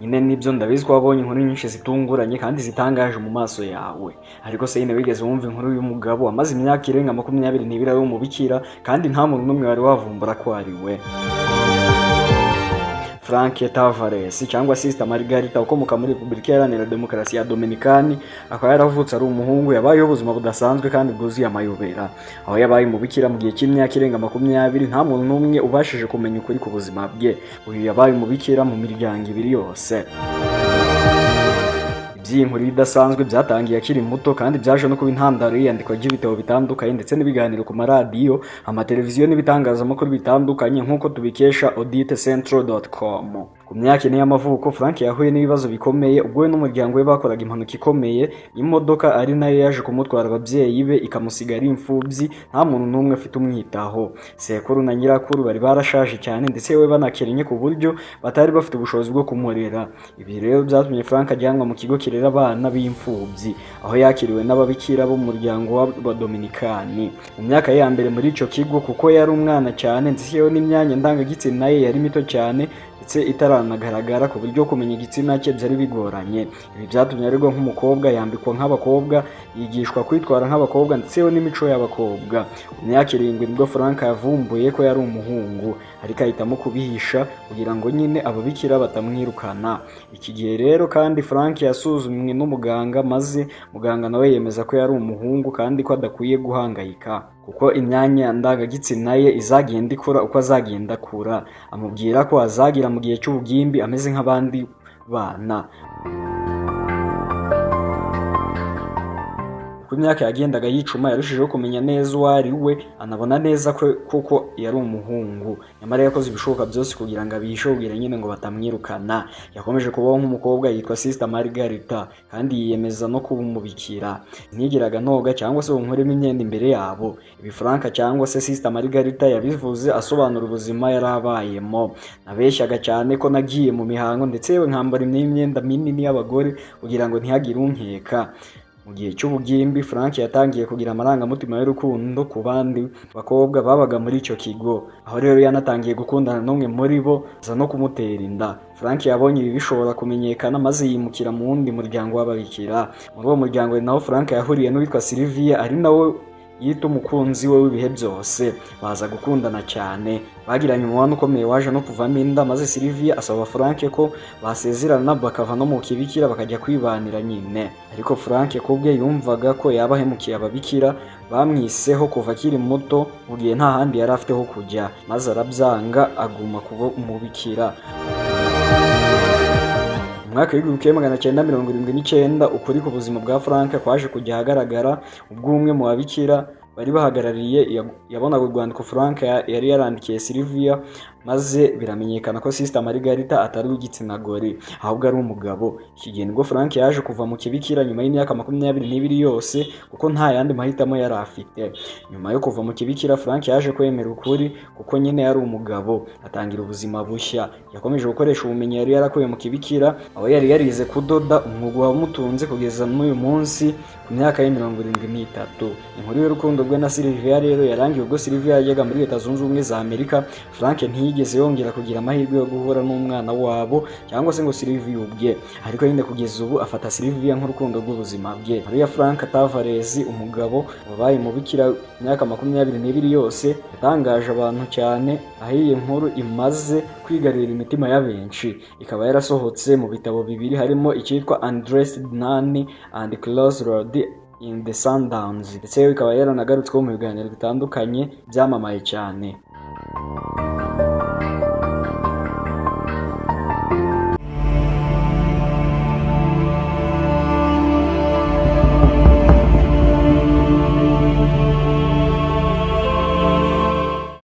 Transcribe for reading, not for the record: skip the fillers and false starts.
Nyine nibyo, ndabizi ko wabonye inkuru nyinshi zitunguranye kandi zitangaje mu maso yawe. Ariko se nyine wigeze wumva inkuru y'umugabo wamaze imyaka irenga 22 ari umubikira, kandi nta muntu n'umwe wari wavumbura ko ari we? Frank Tavares cyangwa Sister Margarita, ukomoka muri Repubulika Iharanira Demokarasi ya Dominikani, akaba yaravutse ari umuhungu, yabayeho ubuzima budasanzwe kandi bwuzuye amayobera, aho yabaye umubikira mu gihe cy'imyaka irenga 20, nta muntu n'umwe ubashije kumenya ukuri ku buzima bwe. Uyu yabaye umubikira mu miryango ibiri yose. Iby'iyi nkuru idasanzwe byatangiye akiri muto, kandi byaje no kuba intandaro y'iyandikwa ry'ibitabo bitandukanye ndetse n'ibiganiro ku maradiyo, amateleviziyo n'ibitangazamakuru bitandukanye, nk'uko tubikesha auditecentral.com. Ku myaka 4 y'amavuko, Frank yahuye n'ibibazo bikomeye ubwo we n'umuryango we bakoraga impanuka ikomeye y'imodoka, ari nayo yaje kumutwara ababyeyi be, ikamusiga ari imfubyi, nta muntu n'umwe afite umwitaho. Sekuru na nyirakuru bari barashaje cyane, ndetse we banakennye ku buryo batari bafite ubushobozi bwo kumurera. Ibi rero byatumye Frank ajyanwa mu kigo kirera abana b'imfubyi, aho yakiriwe n'ababikira bo mu muryango w'Abadominikani. Mu myaka ye ya mbere muri icyo kigo, kuko yari umwana cyane, ndetse yewe n'imyanya ndangagitsina ye yari mito cyane ndetse itaranagaragara, ku buryo kumenya igitsina cye byari bigoranye. Ibi byatumye arerwa nk'umukobwa, yambikwa nk'abakobwa, yigishwa kwitwara nk'abakobwa, ndetse yewe n'imico y'abakobwa. Ku myaka 7 nibwo Frank yavumbuye ko yari umuhungu, ariko ahitamo kubihisha kugira ngo nyine ababikira batamwirukana. Iki gihe rero kandi Frank yasuzumwe n'umuganga, maze muganga nawe yemeza ko yari umuhungu kandi ko adakwiye guhangayika, kuko imyanya ndangagitsina ye izagenda ikura uko azagenda akura. Amubwira ko azagira mu gihe cy'ubugimbi ameze nk'abandi bana. Uko imyaka yagendaga yicuma, yarushijeho kumenya neza uwo ari we, anabona neza ko koko yari umuhungu. Nyamara yakoze ibishoboka byose kugira ngo abihishe, kugira nyine ngo batamwirukana. Yakomeje kubaho nk'umukobwa, yitwa Sister Margarita, kandi yiyemeza no kuba umubikira. "Ntigeraga noga cyangwa se ngo nkuremo imyenda imbere yabo." Ibi Frank cyangwa se Sister Margarita yabivuze asobanura ubuzima yari abayemo. "Nabeshyaga cyane ko nagiye mu mihango, ndetse yewe nkambara n'imyenda minini y'abagore kugira ngo ntihagire unkeka." Mu gihe cy'ubugimbi, Frank yatangiye kugira amarangamutima y'urukundo ku bandi bakobwa babaga muri icyo kigo, aho rero yanatangiye gukundana n'umwe muri bo, aza no kumutera inda. Frank yabonye ibi bishobora kumenyekana, maze yimukira mu wundi muryango w'ababikira. Muri uwo muryango ni naho Frank yahuriye n'uwitwa Sylvia, ari nawe yita umukunzi we w'ibihe byose. Baza gukundana cyane, bagiranye umubano ukomeye waje no kuvamo inda, maze Sylvia asaba Frank ko basezerana, bakava no mu kibikira, bakajya kwibanira nyine. Ariko Frank ku bwe yumvaga ko yaba ahemukiye ababikira bamwiseho kuva akiri muto, mu gihe nta handi yari afite ho kujya, maze arabyanga, aguma kuba umubikira. Mu mwaka w'1979, ukuri ku buzima bwa Frank kwaje kujya ahagaragara ubwo umwe mu babikira bari bahagarariye yabonaga urwandiko Frank yari yarandikiye Sylvia, maze biramenyekana ko Sister Margarita atari uw'igitsina gore, ahubwo ari umugabo. Iki gihe nibwo Frank yaje kuva mu kibikira nyuma y'imyaka 22 yose, kuko nta yandi mahitamo yari afite. Nyuma yo kuva mu kibikira, Frank yaje kwemera ukuri kuko nyine yari umugabo, atangira ubuzima bushya. Yakomeje gukoresha ubumenyi yari yarakuye mu kibikira, aho yari yarize kudoda, umwuga wamutunze kugeza n'uyu munsi ku myaka ye 73. Inkuru y'urukundo rwe na Sylvia rero yarangiye ubwo Sylvia yajyaga muri Leta Zunze Ubumwe za Amerika. Frank ntiyigeze yongera kugira amahirwe yo guhura n'umwana wabo cyangwa se ngo Sylvia ubwe, ariko nyine kugeza ubu afata Sylvia nk'urukundo rw'ubuzima bwe. Inkuru ya Frank Tavares, umugabo wabaye umubikira imyaka 22 yose, yatangaje abantu cyane, aho iyi nkuru imaze kwigarurira imitima ya benshi, ikaba yarasohotse mu bitabo bibiri, harimo icyitwa Undressed Nun and Crossroad in the Sundowns, ndetse ikaba yaranagarutsweho mu biganiro bitandukanye byamamaye cyane.